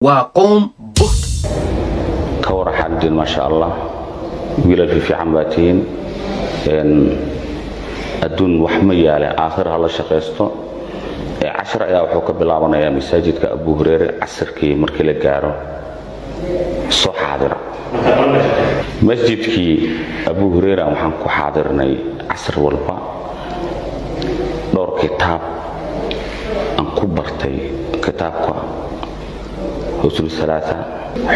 Waa qowm buht. Ka wara xaaladiin? Maasha Allah, wiilal fiican baa tihiin. Adduun wax ma yaale, aakhir ha la shaqaysto. Cashar ayaa wuxuu ka bilaabanayaa masaajidka Abu Hureyre casirkii markii la gaaro. Soo xaadira masjidkii Abu Hureyra. Waxaan ku xaadirnay casir walba dhowr kitaab aan ku bartay: kitaabka Usul Salaasa,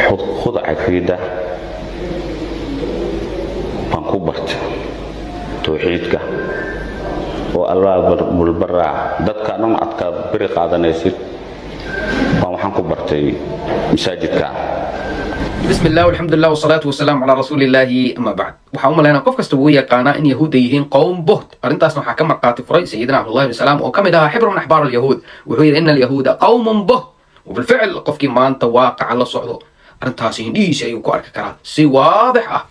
Khud Caqiida baan ku bartay, towxiidka oo albaabulbaraa dadka dhan adka beri qaadanaysid baan waxaan ku bartay masaajidka. بسم الله والحمد لله والصلاة والسلام على رسول الله، أما بعد. Waxaan u malaynaa qof kasta wuu yaqaanaa in Yahuudda yihiin qowm buht. Arrintaasna waxaa ka marqaati furay Sayidina Cabdullahi bin Salaam, oo ka mid ahaa حبر من أحبار اليهود. Wuxuu yidhi: إن اليهود قوم بهت. وبالفعل qofkii maanta waaqaca la socdo arrintaasi hindhihiisa ayuu ku arki karaa si waadix ah.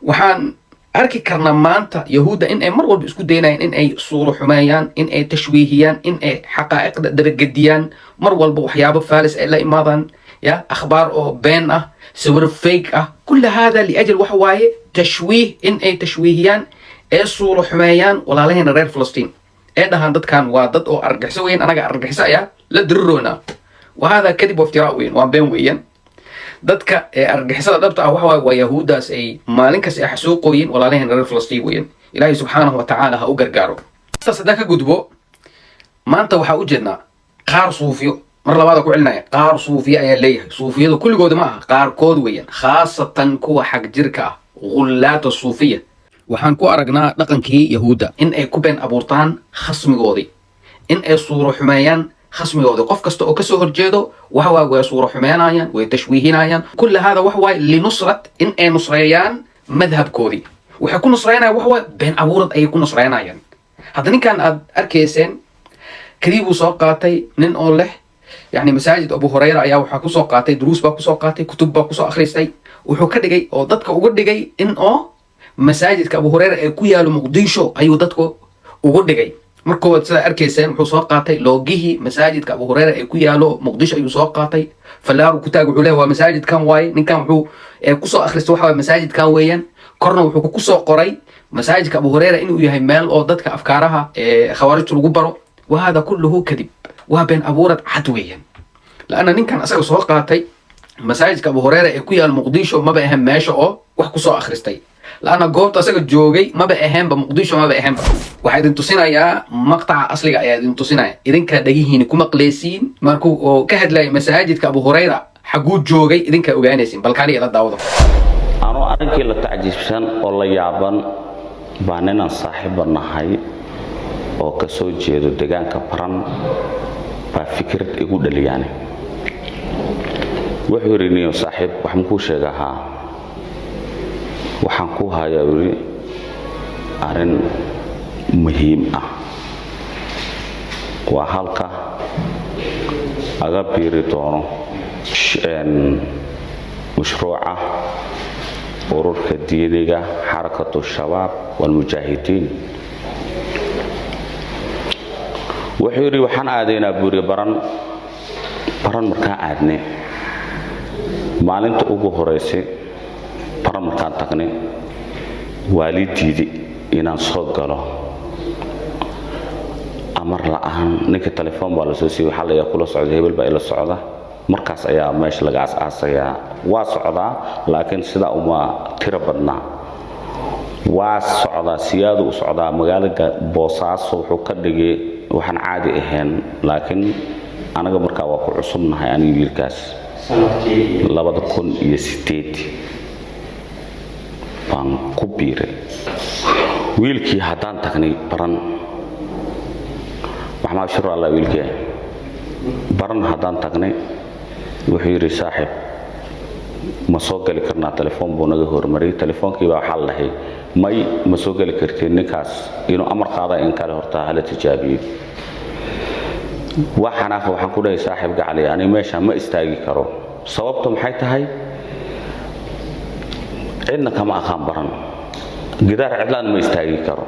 Waxaan arki karnaa maanta Yahuudda in ay mar walba isku daynayaan in ay suuro xumeeyaan, in ay tashwiihiyaan, in ay xaqaa'iqda dabagediyaan, mar walba waxyaabo faalis ay la imaadaan, ya akhbaar oo been ah, sawiro fake ah. كل هذا لأجل waxa waaye tashwiih, in ay tashwiihiyaan ee suuro xumeeyaan walaalaheena reer Falastiin, ee dhahaan dadkan waa dad oo argaxiso weyn, anaga argaxiso ayaa la diriroonaa. وهذا كذب وافتراء weyn, waa been weeyaan. Dadka ee argagixisada dhabta ah waxa waaye waa Yahuuddaas ay maalin kasta ay xasuuqooyin walaalaheen reer Falastiin weeyaan. Ilaahay subxaanahu wa tacaala ha u gargaaro. Intaas haddaan ka gudbo, maanta waxaa u jeednaa qaar suufiyo, mar labaada ku celinaya, qaar suufiye ayaa leeyahay. Suufiyadu kulligooda ma aha, qaarkood weeyaan, khaasatan kuwa xag jirka ah, غلاة الصوفية. Waxaan ku aragnaa dhaqankii Yahuudda in ay ku been abuurtaan khasmigoodii, in ay suuro xumeeyaan khasmigooda. Qof kasta oo kasoo horjeedo waxa waay way suuro xumeynayaan, way tashwiihinayaan. كل هذا waxa waaye لنصرة, in ay nusreeyaan madhabkoodii. Waxay ku nusreynayaan waxa waaye been abuurad ayay ku nusreynayaan. Hadda ninkan aad arkayseen kadib buu soo qaatay nin oo leh yani masaajid Abu Hurayra ayaa waxaa kusoo qaatay duruus baa kusoo qaatay, kutub baa kusoo akhristay. Wuxuu ka dhigay oo dadka uga dhigay in oo masaajidka Abu Hurayra ee ku yaalo Muqdisho ayuu dadka ugu dhigay. Markood sidaa arkayseen, wuxuu soo qaatay loogihii masaajidka Abu Hurayra ee ku yaalo Muqdisho ayuu soo qaatay, falaaru ku taag. Wuxuu leeyahay waa masaajidkan waaye. Ninkan wuxuu kusoo akhristay waxa waaye masaajidkan weeyaan. Korna wuxuu kusoo qoray masaajidka Abu Hurayra inuu yahay meel oo dadka afkaaraha khawaarijta lagu baro. وهذا كله كذب, waa been abuurad cad weeyaan, لأن ninkan asaga soo qaatay masaajidka Abu Hurayra ee ku yaal Muqdisho maba ahan meesha oo wax kusoo akhristay, لأن goobta asaga joogay maba ahaanba Muqdisho, maba ahaanba. Waxaa idin tusinayaa maqtaca asliga ayaa idin tusinaya, idinkaa dhagihiini ku maqleysiin markuu oo ka hadlaya masaajidka Abu Hurayra xaguu joogay, idinkaa ogaanaysiin. Balkaani ila daawada. Anoo arrinkii la tacjiibsan oo la yaaban baa ninaan saaxiibba nahay oo ka soo jeedo deegaanka Baran baa fikrad igu dhaliyaane. Wuxuu yidhi: "Niyo saaxiib, wax makuu sheega?" "Haa." "Waxaan ku hayaa," yidhi, "arrin muhiim ah. Waa halka aga biiri doono mashruuca ururka diiniga Xarakatu Shabaab Walmujaahidiin." Wuxuu yidhi: "Waxaan aadaynaa buuri Baran. Baran markaan aadnay, maalinta ugu horaysay Baran markaan tagnay, waalidiidii inaan soo galo amar la'aan. Ninka telefoon baa lasoo siiyey, waxaa layaa kula socda hebel baa ila socda. Markaas ayaa meesha laga aas-aasayaa. Waa socdaa, laakiin sidaa uma tiro badnaa. Waa socdaa, siyaadu u socdaa. Magaalada Boosaaso wuxuu ka dhigay waxaan caadi ahayn, laakiin anaga markaa waa ku cusubnahay, aniga wiilkaas. 2008 baan ku biiray wiilkii. Haddaan tagnay Baran, maxamed shur alla wiilkii, Baran haddaan tagnay, wuxuu yidhi: 'Saaxiib, ma soo geli karnaa?' Telefoon buu naga hormariyey. Telefoonkii baa waxaa la dhahay: 'May, ma soo geli kartiin. Ninkaas inuu amar qaada in kale horta hala tijaabiyo.' Waa xanaaqa. Waxaan ku dhahay: 'Saaxiib gacali, aniga meesha ma istaagi karo. Sababtu maxay tahay? Cidna kama aqaan Baran, gidaar cidlaan ma istaagi karo.'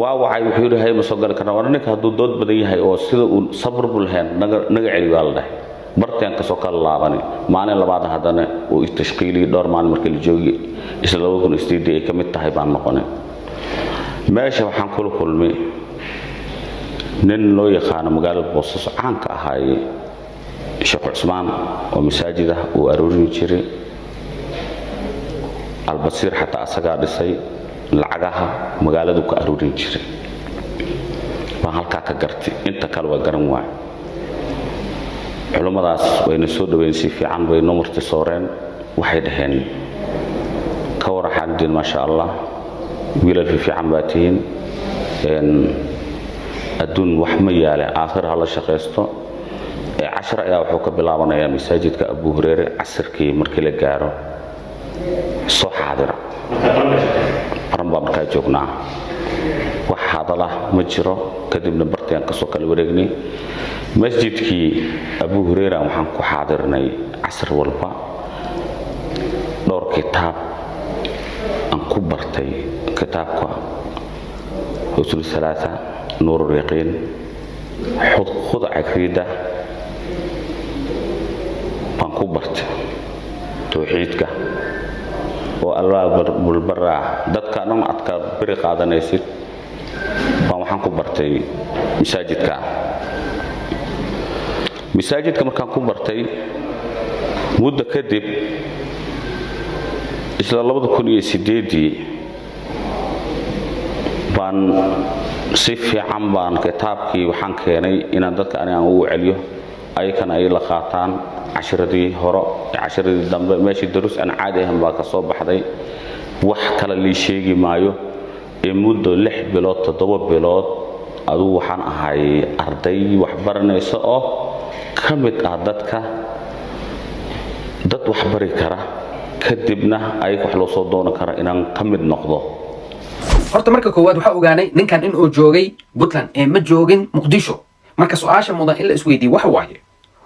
Waa wacay, wuxuu yidhi: "Hay, ma soo gali karna." War ninka hadduu dood badan yahay oo sida uu sabr bu lahayn, naga celi baa la dhahay. Barteen kasoo kala laabani. Maalin labaad haddana uu tashqiiliyey. Dhowr maalin markii la joogi, isla 2008-dii ay ka mid tahay, baan noqonay. Meesha waxaan kula kulmay nin loo yaqaano magaalada Boosaaso caanka ahaaye, Sheekh Cusmaan, oo masaajid ah uu aroorin jiray. Albasiir xataa asagaa dhisay, lacagaha magaaladu ka aroorin jiray baan halkaa ka gartay. Inta kale waa garan waay. Culummadaas wayna soo dhaweyn, si fiican bay noo marti sooreen. Waxay dhaheen: "Ka waran xaaladdiin? Maasha Allah, wiilal fiican baa tihiin. Adduun wax ma yaale, aakhir ha la shaqaysto." Cashar ayaa wuxuu ka bilaabanayaa masaajidka Abu Hureyre casirkii markii la gaaro, soo xaadira. Baran baa markaa joognaa, wax hadala ma jiro. Kadibna bartayaan kasoo kala wareegnay masjidkii Abu Hureyra. Waxaan ku xaadirnay casr walba. Dhowr kitaab aan ku bartay, kitaabka Usul Salaasa, Nuur Yaqiin, Khud Cagriida baan ku bartay, tawxiidka oo albaabulbaraa dadka dhan adka beri qaadanaysid baan waxaan ku bartay masaajidka. Masaajidka markaan ku bartay muddo kadib, isla 2008-dii baan si fiican baan kitaabkii waxaan keenay inaan dadka ani aan ugu celiyo, ayakana ay la qaataan cashiradii hore, cashiradii dambe. Meeshii daruus aan caadi ahayn baa ka soo baxday. Wax kale lii sheegi maayo ee muddo 6 bilood, 7 bilood adugu waxaan ahay arday wax baranaysa oo ka mid ah dadka dad wax bari kara, kadibna ayaga wax loo soo doonan kara inaan ka mid noqdo. Horta marka koowaad waxaa ogaanay ninkan inuu joogay Puntland ee ma joogin Muqdisho. Marka su-aasha mudan in la isweydiiye waxa waaye: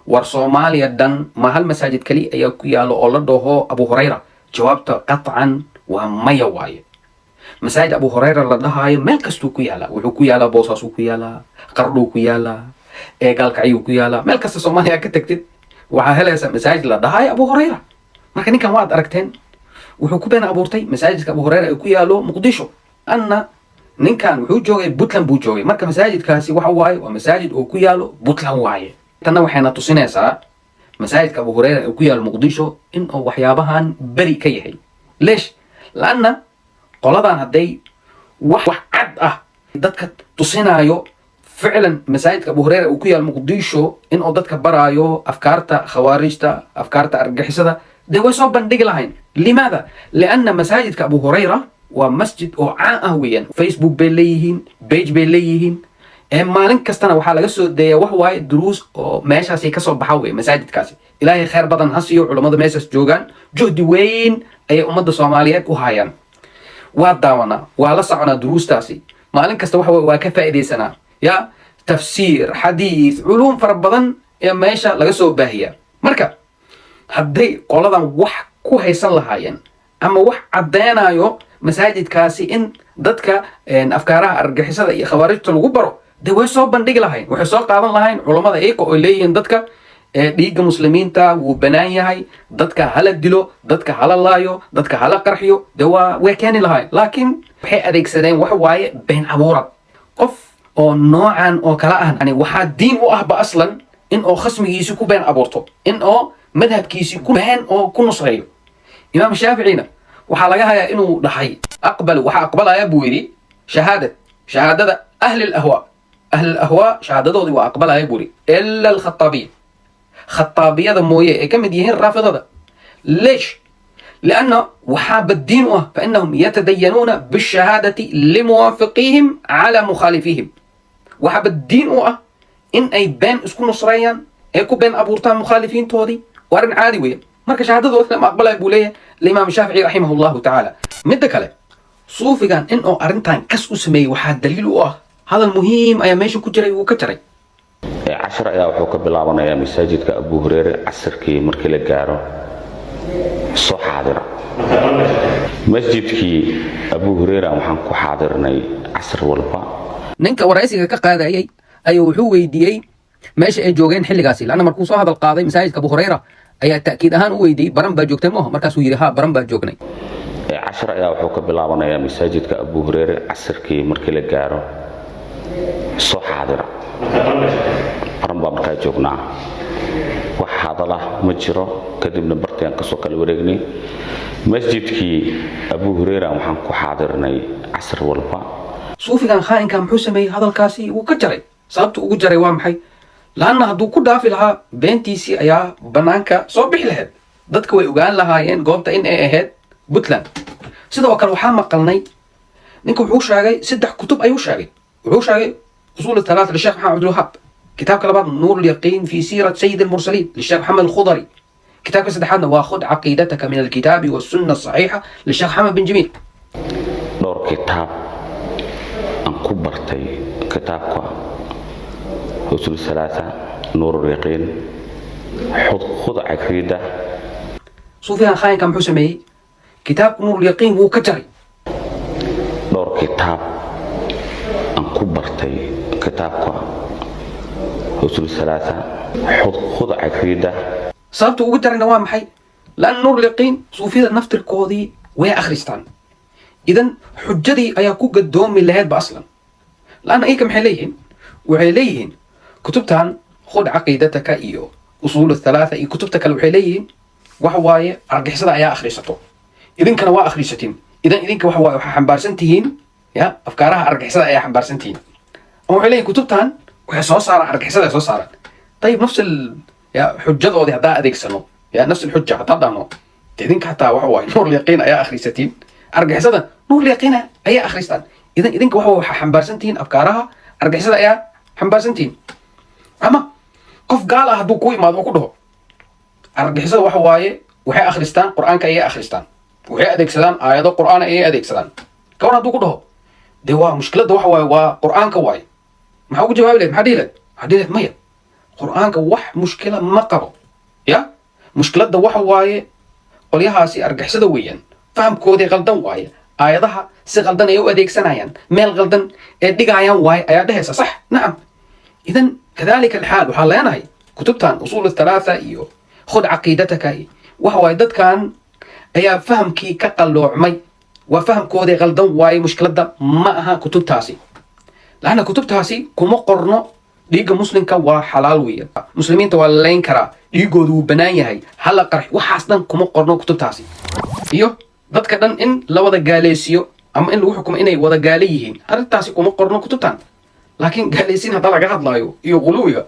war Soomaaliya dhan ma hal masaajid keli ayaa ku yaalo oo la dhaho Abu Hurayra? Jawaabta qatcan waa maya waaye. Masaajid Abu Hurayra la dhahaayo meel kastuu ku yaalaa. Wuxuu ku yaalaa Boosaasuu ku yaalaa, Qardhuu ku yaalaa, Gaalkacyuu ku yaalaa. Meel kasta Soomaaliya ka tagtid waxaa helaysaa masaajid la dhahaayo Abu Hurayra. Marka ninkan waad aragteen, wuxuu ku been abuurtay masaajidka Abu Hurayra ee ku yaalo Muqdisho. Anna ninkan wuxuu joogay Puntland buu joogay. Marka masaajidkaasi waxa waaye waa masaajid oo ku yaalo Puntland waaye. Tanna waxayna tusinaysaa masaajidka Abu Hurayra ee ku yaalo Muqdisho in uu waxyaabahan beri ka yahay. Leesh? Laanna qoladan hadday wax cad ah dadka tusinaayo ficlan masaajidka Abu Hurayra uu ku yaalo Muqdisho in uu dadka baraayo afkaarta khawaarijta, afkaarta argagixisada, dee way soo bandhigi lahayn. Limaada? Lianna masaajidka Abu Hurayra waa masjid oo caan ah weeyaan. Facebook bay leeyihiin, page bay leeyihiin, ee maalin kastana waxaa laga soo deeyaa wax waaye duruus oo meeshaasi kasoo baxa wey masaajidkaasi. Ilaahay khayr badan ha siiyo culummada meeshaas joogaan, juhdi weyn ayay ummadda Soomaaliyeed u hayaan. Waa daawanaa, waa la soconaa duruustaasi maalin kasta. Waxa waa ka faa'iidaysanaa ya tafsiir, xadiis, culuum fara badan ee meesha laga soo baahiyaa. Marka hadday qoladan wax ku haysan lahaayeen ama wax caddeynayo masaajidkaasi in dadka afkaaraha argagixisada iyo khawaarijta lagu baro, dee way soo bandhigi lahayn. Waxay soo qaadan lahayn culummada iyaga oo leeyihiin dadka dhiigga muslimiinta wuu banaan yahay, dadka hala dilo, dadka hala laayo, dadka hala qarxiyo. Dee waa way keeni lahayn, laakiin waxay adeegsadeen wax waaye been abuurad. Qof oo noocan oo kale ah yani waxaa diin u ahba aslan in oo khasmigiisi ku been abuurto, in oo madhabkiisi ku been oo ku nusreeyo. Imaam Shaaficina waxaa laga hayaa inuu dhahay: "Aqbal, waxaa aqbalaya," buu yidhi, "shahaadada ahli lahwaa, ahli lahwaa shahaadadoodii waa aqbalaya," buu yidhi, "ila alkhataabiya, khataabiyada mooye, ay ka mid yihiin raafidada." Leesh? لأنه waxaaba diin u ah فإنهم يتدينون بالشهادة لموافقيهم على مخالفيهم. Waxaaba diin u ah in ay been isku nusreeyaan, ay ku been abuurtaan mukhaalifiintoodii. Waa arrin caadi weeye. Marka shahaadadooda lama aqbalaya buu leeyahay alimaam Shaafici raximah Allahu tacaala. Midda kale, suufigan in oo arrintan kas u sameeyey waxaa daliil u ah hadal muhiim ayaa meesha ku jiray, wuu ka jaray. Cashar ayaa wuxuu ka bilaabanayaa masaajidka Abu Hureyre casirkii markii la gaaro, soo xaadira. Masjidkii Abu Hureyra waxaan ku xaadirnay casr walba. Ninka waraysiga ka qaadayay ayuu wuxuu weydiiyey meesha ay joogeen xilligaasi, lanna markuu soo hadal qaaday masaajidka Abu Hurayra ayaa ta'kiid ahaan u weydiiyey: "Baran baa joogtay mooha?" Markaasuu yidhi: "Ha, Baran baa joognay." Cashar ayaa wuxuu ka bilaabanayaa masaajidka Abu Hureyre casirkii markii la gaaro, soo xaadira. Baran baa markaa joognaa, wax hadalah ma jiro. Kadibna bartiaan kasoo kala wareegnay. Masjidkii Abu Hureyra waxaan ku xaadirnay casr walba. Suufigan khaa'inka muxuu sameeyey? Hadalkaasi wuu ka jaray. Sababtu ugu jaray waa maxay? Laanna hadduu ku dhaafi lahaa, beentiisii ayaa bannaanka soo bixi lahayd, dadka way ogaan lahaayeen goobta in ay ahayd Puntland. Sidoo kale waxaa maqalnay ninka wuxuu sheegay saddex kutub ayuu sheegay. Wuxuu sheegay Usuul Thalaatha lisheekh Maxamed Cabdilwahaab, kitaabka labaad Nuur Lyaqiin fi siirat Sayid Almursaliin lisheekh Maxamed Alkhudari, kitaabka saddexaadna waa Khud Caqiidataka min Alkitaabi Wasunna Asaxiixa lisheekh Maxamed bin Jamiil. Dhowr kitaab aan ku bartay kitaabka Usul Thalaatha, Nuur Yaqiin, Khud Caqiida. Suufigan khaayinka muxuu sameeyey? Kitaabka Nuur Lyaqiin wuu ka jaray. Dhowr kitaab aan ku bartay kitaabka Usul Thalaatha, Khud Caqiida. Sababta ugu jarayna waa maxay? Lan Nuur Lyaqiin suufiyada naftirkoodii way akhristaan, idan xujadii ayaa ku gadoomi lahaydba aslan. Laanna iyaka maxay leeyihiin? Waxay leeyihiin kutubtan Khud Caqiidataka iyo Usuul Thalaatha iyo kutubta kale, waxay leeyihiin waxa waaye argixisada ayaa akhrisato, idinkana waa akhrisatiin. Idan idinka waxa waaye waxaa xambaarsan tihiin ya afkaaraha argixisada ayaa xambaarsan tihiin. Ama waxay leeyihin kutubtan waxay soo saaraan argixisada ay soo saaraan. Tayib, nafs ya xujadoodii haddaa adeegsano, ya nafs alxuja haddaa dhahno, idinka hataa waxa waaye Nuur Lyaqiin ayaa akhrisatiin, argixisada Nuur Lyaqiina ayaa akhristaan, idan idinka waxa waxaa xambaarsan tihiin afkaaraha argixisada ayaa xambaarsan tihiin. Ama qof gaal ah hadduu ku imaado oo ku dhaho argixisada waxa waaye waxay akhristaan Qur-aanka ayay akhristaan, waxay adeegsadaan aayado Qur-aan ayay adeegsadaan, kawan hadduu ku dhaho, dee waa mushkiladda waxa waaye waa Qur-aanka waaye, maxaa ugu jawaabi lahayd? Maxaa dhihi lahayd? Waxaa dhihi lahayd: "Maya, Qur-aanka wax mushkila ma qabo, ya mushkiladda waxa waaye qolyahaasi argixisada weeyaan, fahamkoodii qaldan waaye, aayadaha si qaldan ay u adeegsanayaan, meel qaldan ee dhigayaan waaye," ayaa dhehaysa. Sax? Nacam. Idan kadalika alxaal waxaan leenahay kutubtan Usuul Thalaatha iyo Khud Caqiidataka iyo waxa waaye dadkan ayaa fahamkii ka qalloocmay, waa fahamkoodii qaldan waaye, mushkiladda ma aha kutubtaasi. Laanna kutubtaasi kuma qorno dhiigga muslimka waa xalaal weeye, muslimiinta waa la layn karaa, dhiigoodu wuu bannaan yahay, hala qarx, waxaas dhan kuma qorno kutubtaasi. Iyo dadka dhan in la wada gaaleysiiyo ama in lagu xukumo inay wada gaale yihiin, arrintaasi kuma qorno kutubtan. Laakiin gaalaysiin haddaa laga hadlaayo iyo quluwiga,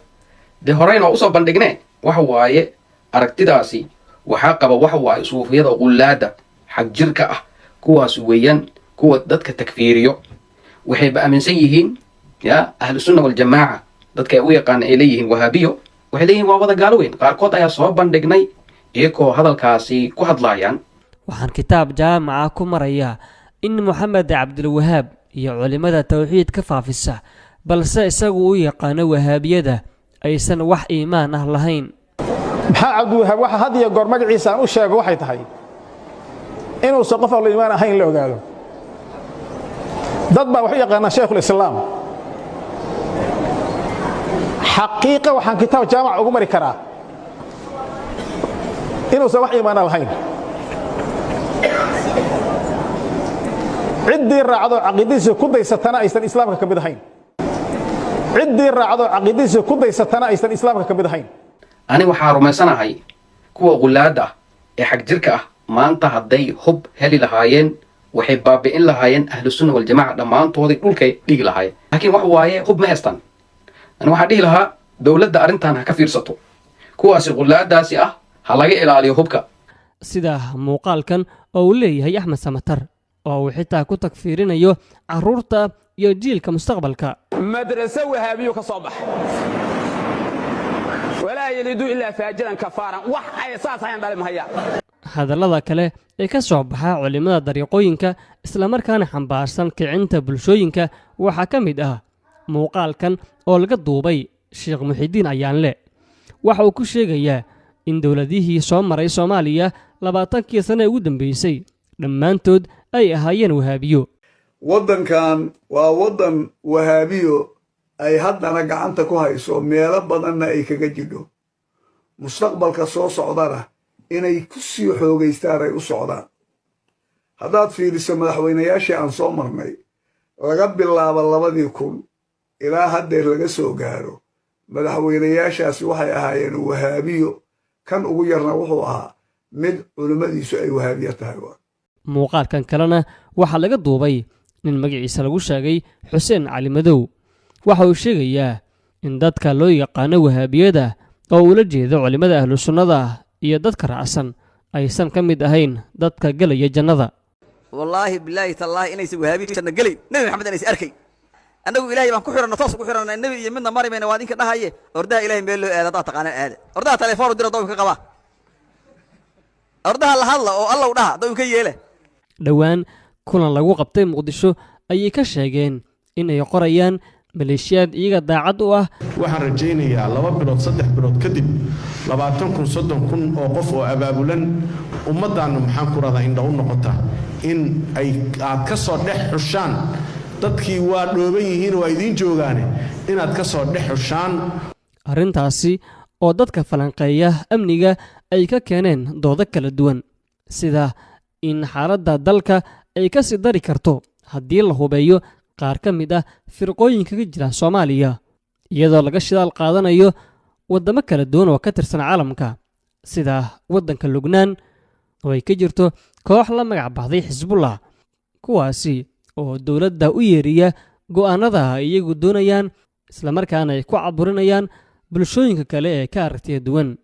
dee horeyna waa usoo bandhignee. Waxa waaye aragtidaasi waxaa qaba waxa waaye suufiyada qullaada xag jirka ah, kuwaas weeyaan kuwa dadka takfiiriyo. Waxayba aaminsan yihiin ya Ahlusunna Waljamaaca dadka ay u yaqaana ay leeyihiin Wahaabiyo, waxay leeyihiin waa wada gaalo weyn. Qaarkood ayaa soo bandhignay iyagoo hadalkaasi ku hadlaayaan. Waxaan kitaab jaamaca ku marayaa in Moxamed Cabdilwahaab iyo culimmada towxiid ka faafisa, balse isagu u yaqaano Wahaabiyada, aysan wax iimaan ah lahayn. Maxaa Cabdiwahaab waxa had iyo goor magaciisa aan u sheego waxay tahay inuusan qof ahlu iimaan ahayn la ogaado. Dad baa wax u yaqaanaa Shaykhulislaam. Xaqiiqa waxaan kitaab jaamac ugu mari karaa inuusan wax iimaana lahayn. Ciddii raacdo caqiidadiisa ku daysatana aysan Islaamka ka mid ahayn. Ciddii raacdo caqiidadiisa ku daysatana aysan Islaamka ka mid ahayn. Ani waxaa rumaysanahay kuwa qulaada ah ee xag jirka ah maanta hadday hub heli lahaayeen, waxay baabi'in lahaayeen Ahlusunna Waljamaca dhammaantoodii, dhulkay dhigi lahaayeen. Laakiin wax waaye hub ma haystaan. Ani waxaa dhihi lahaa dowladda arrintan ha ka fiirsato, kuwaasi qulaadaasi ah ha laga ilaaliyo hubka. Sida muuqaalkan oo uu leeyahay Axmed Samatar oo uu xitaa ku tagfiirinayo carruurta iyo jiilka mustaqbalka. Madraso Wahaabiyu ka soo baxay, walaa yalidu ilaa faajiran kafaaran, wax ay saas hayan dhali mahayaan. Hadallada kale ee ka soo baxa culimmada dariiqooyinka islamarkaana xambaarsan kicinta bulshooyinka waxaa ka mid ah muuqaalkan oo laga duubay Sheekh Muxidiin Ayaanle. Waxa uu ku sheegayaa In dowladihii soo maray Soomaaliya 20kii sane ee ugu dambeysay dhammaantood ay ahaayeen Wahaabiyo. Waddankan waa waddan Wahaabiyo ay haddana gacanta ku hayso, meelo badanna ay kaga jidho, mustaqbalka soo socdana inay ku sii xoogaystaan ay u socdaan. Haddaad fiiriso madaxweynayaashii aan soo marnay, laga bilaabo 2000 ilaa haddeer laga soo gaaro, madaxweynayaashaasi waxay ahaayeen Wahaabiyo. Kan ugu yarna wuxuu ahaa mid culimmadiisu ay Wahaabiyo tahay. Muuqaalkan kalena waxaa laga duubay nin magaciisa lagu sheegay Xuseen Cali Madow. Waxa uu sheegayaa in dadka loo yaqaano Wahaabiyada, oo uula jeedo culimmada Ahlu Sunnada iyo dadka raacsan, aysan ka mid ahayn dadka gelaya jannada. Wallaahi, bilaahi, tallaahi inaysan Wahaabiya janno gelayn, Nebi Maxamed inaysan arkay. Annagu Ilahay baan ku xidhanna, toos ugu xidhanna, nebi iyo midna mari mayna. Waa idinka dhahaye, ordaha Ilahay meel loo aada haddaad taqaanaan aada. Ordaha telefoon u dira dawinka qabaa, ordaha la hadla oo Allow dhaha dawinka yeela. Dhowaan kulan lagu qabtay Muqdisho ayay ka sheegeen in ay qorayaan maleeshiyaad iyaga daacad u ah. Waxaan rajaynayaa 2 bilood, 3 bilood kadib, 20,000, 30,000 oo qof oo abaabulan, ummaddaanna, maxaan ku radaa, indha u noqota in ay aad ka soo dhex xushaan. Dadkii waa dhooban yihiin, waa idiin joogaane, inaad ka soo dhex xushaan. Arrintaasi oo dadka falanqeeya amniga ay ka keeneen doodo kala duwan, sida in xaaladda dalka ay ka sii dari karto haddii la hubeeyo qaar ka mid ah firqooyinka ka jira Soomaaliya, iyadoo laga shidaal qaadanayo waddamo kala duwan oo ka tirsan caalamka, sida waddanka Lubnaan oo ay ka jirto koox la magac baxday Xisbullah, kuwaasi oo dowladda u yeeriya go'aannada ay iyagu doonayaan, islamarkaana ay ku caburinayaan bulshooyinka kale ee ka aragtiya duwan.